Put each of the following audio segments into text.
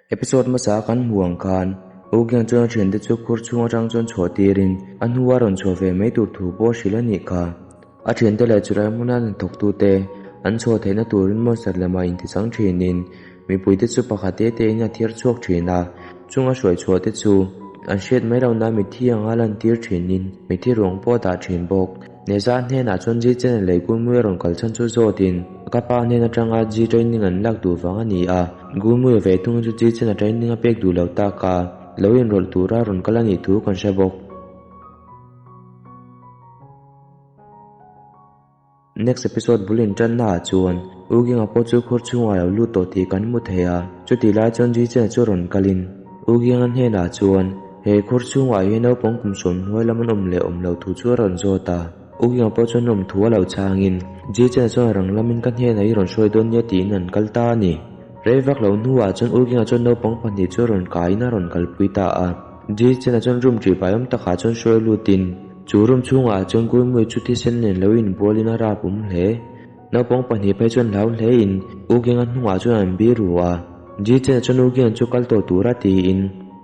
Episode hmasa kan hmuh ang khan Ugyang chuan a thiante chu khur chhung atang chuan chhuah tirin a hnua rawn chhuah ve mai tur thu pawh a hrilh a nih kha. A thiante leh chulai hmuna hnathawktute an chhuah theihna turin monster lamah intichang thinin mipuite chu pakhat te tein a thiar chhuak thin a, chung a hruai chhuah te chu an hriat mai loh nan mitthi anga lantir thinin mitthi ruang pawh a dah thin bawk. Neza hnenah chuan Ji Chen-a leh Gurmui a rawn kal chhan chu zawtin ka pa hnen atanga Ji training an lak duh vang a ni a, Gurmui-a ve thung chu Ji Chen-a training a pek duh lo tak a, lo inrawlh tura rawn kal a nih thu kan hre bawk. Next episode bul intanna ah chuan U Ginga pawh chu khur chhungah a lo lut tawh tih kan hmu thei a, chutih lai chuan Ji Chen-a chu rawn kalin U Ginga hnenah chuan He khur chhungah hian naupang kum sawm hnuai lam an awm leh awm loh thu chu a rawn zawt a. U Ginga pawh chuan awm thu a lo chhangin, Ji Chen-a chuan rang lamin ka hnenah i rawn hruai dawn nia tiin an kal ta a ni. Rei vak lo hnuah chuan U Ginga chuan naupang pahnih chu a rawn kaiin a rawn kalpui ta a. Ji Chen-a chuan room ṭih bai awm takah chuan hruai lutin, chu room chhungah chuan Gurmui chu thisen nen lo inbualin a rap awm hle. Naupang pahnih phei chuan hlau hlein U Ginga hnungah chuan an bi ru a. Ji Chen-a chuan U Ginga chu kal tawh tura tiin,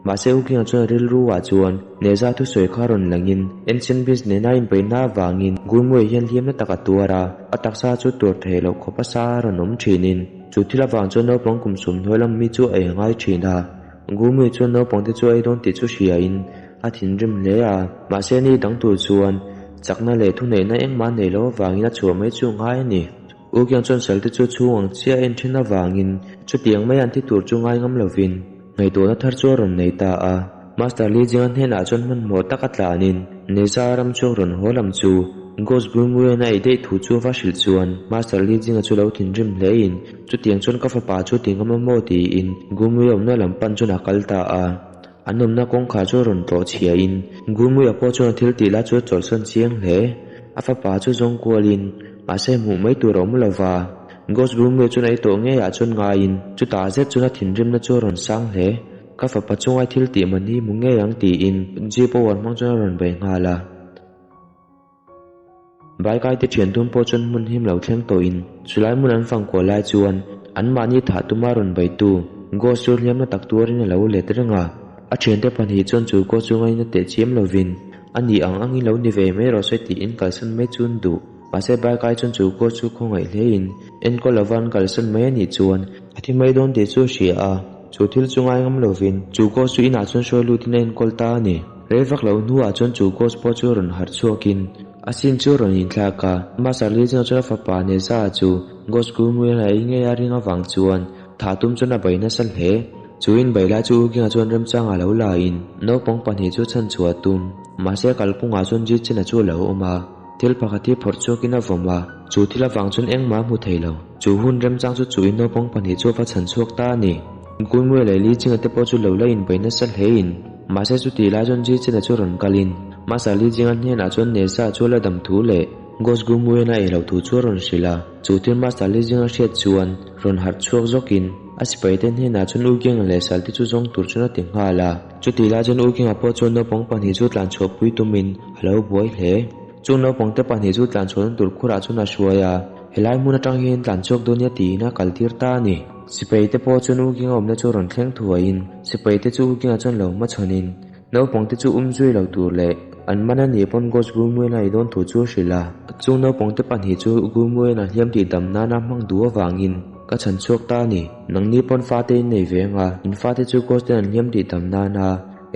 mahse U Ginga chuan rilru ah chuan Neza thusawi kha rawn langin Ancient Beast nena inbeihna avangin Gurmue hian hliamna tak a tuar a, a taksa chu tuar theih loh khawp a sa a rawn awm thinin chu thil avang chuan naupang kum sawm hnuai lam mi chu a ei ngai thin a. Gurmue chuan naupang te chu a ei dawn tih chu hriain a thinrim hle a, mahse ni dang tur chuan chakna leh thuneihna engmah nei lo avangin a chhuah mai chu ngai a ni. U Kiang chuan salte chu chhung ang chiah a en thin avangin chutiang mai an thi tur chu ngai ngam lovin ngaihtuahna thar chu a rawn nei ta a. Master Li Jinga hnenah chuan hmanhmawh tak a tlanin Neza ram chhuak rawn haw lam chu Ghost Gurmuian a ei daih thu chu va hrilh chuan Master Li Jinga chu lo thinrim hlein chutiang chuan ka fapa chu ti ngam a maw tiin Gurmui awmna lam pan chuan a kal ta a. An awmna kawngkhar chu a rawn tlawh chhiain Gurmuia pawh chuan a thil tih lai chu a chawlhsawn chiang hle. A fapa chu zawng kualin, mahse hmuh mai tur a awm lo va. Ghost Gurmuia chuan a ei tawh ngeiah chuan ngaiin chutah zet chuan a thinrimna chu a rawn sang hle. Ka fapa chunga thil tih man hi hmu ngei ang tiin Jeep a uar hmang chuan a rawn bei nghal a. Baikaite thian tum pawh chuan hmun him lo thleng tawhin chulai hmun an fang kual lai chuan anmahni thah tuma rawn beitu Ghost chu hliamna tak tuarin a lo let reng a. A thiante pahnih chuan chu Ghost chu ngaina teh chiam lovin a nih ang angin lo ni ve mai rawh se tiin kalsan mai chu an duh. Mahse Baikai chuan chu Ghost chu khawngaih hlein enkawl lova an kalsan mai a nih chuan a thi mai dawn tih chu a hria a. Chu thil chu ngai ngam lovin chu Ghost chu inah chuan hruai lutin a enkawl ta a ni. Rei vak lo hnuah chuan chu ghost pawh chu rawn harh chhuakin a sin chu rawn inthlak a. Master Li chuan chuan a fapa Neza chu ghost Gurmuian a ei ngei a ring avang chuan thah tum chuan a bei nasa hle. Chu inbeih lai chu U Kinga chuan remchanga lo la in naupang pahnih chu chhan chhuah a tum. Mahse kalphungah chuan Ji Chen-a chu a lo awm a, thil pakhat hi phawrh chhuakin a vawm a, chu thil avang chuan engmah a hmu thei lo. Chu hun remchang chu chu in naupang pahnih chu a va chhan chhuak ta a ni. Gurmuia leh Li Jinga te pawh chu lo la inbeih nasa hlein Mahse chutih lai chuan Ji Chen-a chu rawn kalin Master Li Jinga hnenah chuan Neza chu a la dam thu leh Ghost Gurmuian a ei loh thu chu a rawn hrilh a. Chu thil Master Li Jinga hriat chuan rawn harh chhuak zawkin a sipaite hnenah chuan U Kianga leh Salte chu zawng tur chuan a ti nghal a. Chutih lai chuan U Kianga pawh chuan naupang pahnih chu tlan chhuah pui tumin a lo buai hle. Chung naupang te pahnih chu tlan chhuahna tur khurah chuan a hruai a, helai hmun atang hian tlan chhuak dawn nia tiin a kal tir ta a ni. Sipai te pawh chuan U Kinga awmna chu rawn thleng thuaiin sipai te chu U Kinga chuan lo hmachhawn naupang te chu um zui lo tur leh an man a nih pawn Ghost Gurmuian a ei dawn thu chu a hrilh a. Chung naupang te pahnih chu Gurmuian a hliam tih dam nana hmang duh avangin ka chhan chhuak ta a ni. Nangni pawn fate in nei ve anga in fate chu Ghost ten an hliam tih dam nana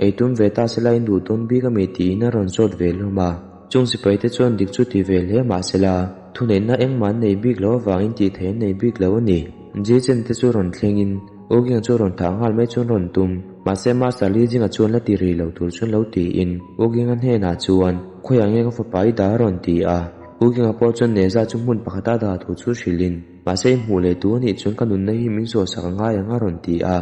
ei tum ve ta sela in duh dawn bik a mi tiin a rawn zawt ve hlawm a. Chung sipai te chuan dik chu ti ve hle mahsela, thuneihna engmah an nei bik lo avangin tih theih an nei bik lo a ni. Ji Chen te chu rawn thlengin U Ginga chu rawn thah nghal mai chuan rawn tum. Mahse Master Li Jinga chuan la ti rih lo tur chuan lo tiin U Ginga hnenah chuan, Khawiah nge ka fapa i dah a rawn ti a. U Ginga pawh chuan Neza chu hmun pakhata dah thu chu hrilhin, Mahse i hmuh leh tu a nih chuan ka nunna hi min zawhsak a ngai ang a rawn ti a.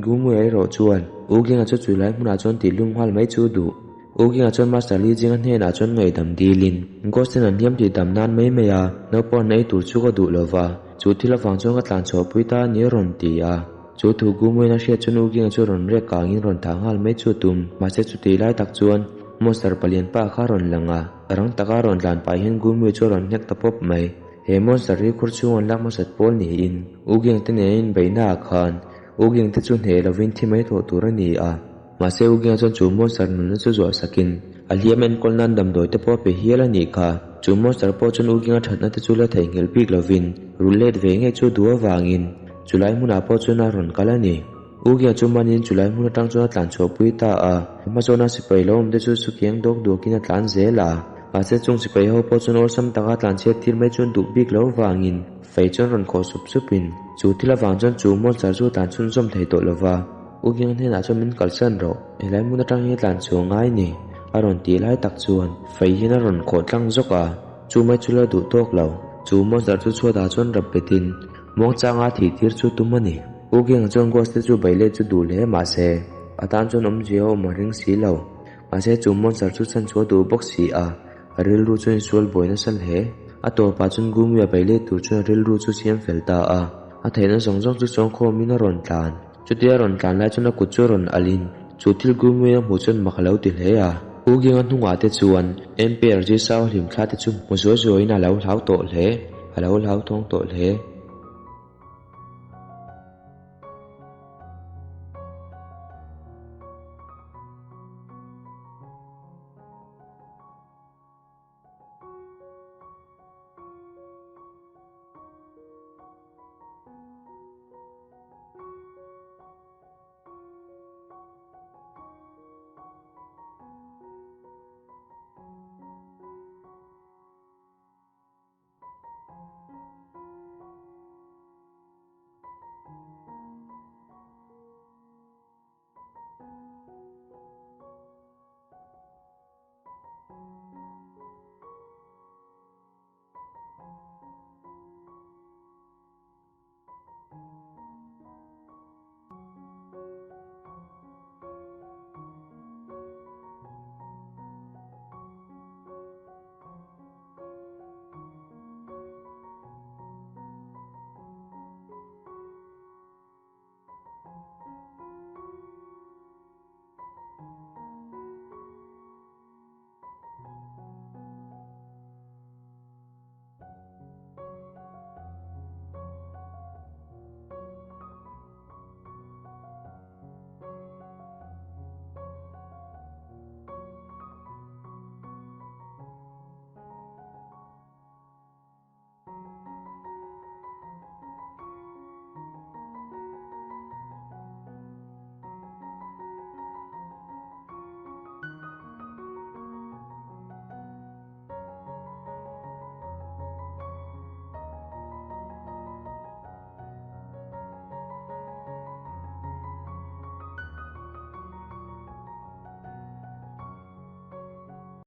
Gumuia erawh chuan U Ginga chu chulai hmunah chuan tihlum nghal mai chu duh. U Kinga chuan Master Li Jinga hnenah chuan ngaihdam dilin, Ghost ten an hliam tih dam nan mai mai a, naupang an ei tur chu ka duh lo va, chu thil avang chuan ka tlan chhuah pui ta a ni a rawn ti a. Chu thu Gumuiin a hriat chuan U Kinga chu rawn rek kangin rawn thah nghal mai chu a tum, mahse chutih lai tak chuan Monster palian pa kha a rawn lang a, rang taka rawn tlan pah hian Gumui chu a rawn hnek ta pawp mai. He Monster hi khur chhung an lak hmasat pawl niin U King te nen an inbeihnaah khan. Uging te chu hneh lovin thi mai tawh tur a ni a. Mahse Uginga chuan chu monster nunna chu zuah sakin a hliam enkawl nan damdawi te pawh a pe hial a nih kha. Chu monster pawh chuan Uginga thatna te chu la theihnghilh bik lovin rul let ve ngei chu duh avangin chulai hmunah pawh chuan a rawn kal a ni. Uginga chu manin chulai hmun atang chuan a tlan chhuahpui ta a. A hmazawn a sipai lo awm te chu sukiang dawk duakin a tlan zel a. Mahse chung sipai ho pawh chuan awlsam taka tlan chhiat tir mai chuan duh bik lo vangin fei chuan rawn khawh sup supin chu thil avang chuan chu monster chu a tlan chhunzawm thei tawh lova. U Kiang hnenah chuan min kalsan rawh, helai hmun atang hi tlan chhuah ngai ni, a rawn tih lai tak chuan fei hian a rawn khawh tlang zawk a, chu mai chu la duh tawk lo. Chu monster chu chhuatah chuan rap betin muangchanga thih tir chu tum a ni. U Kiang chuan ghost te chu bei let chu duh hle mah se, a tan chuan awmzia a awm a ring si lo. Mahse chu monster chu chhan chhuah duh bawk si a, a rilru chuan insual buai nasa hle. A tawpah chuan Gumia bei let tur chuan a rilru chu siam fel ta a, a theihna zawng zawng chu chawngkhawmin a rawn tlan. Chutia rawn tlan lai chuan a kut chu a rawn alh in chu thil Gumui a hmuh chuan mak a lo ti hle a. U Ginga hnungah te chuan Empire Jisau hlim thla te chu hmu zuai zuaiin a lo hlau tawh hle, a lo hlau thawng tawh hle.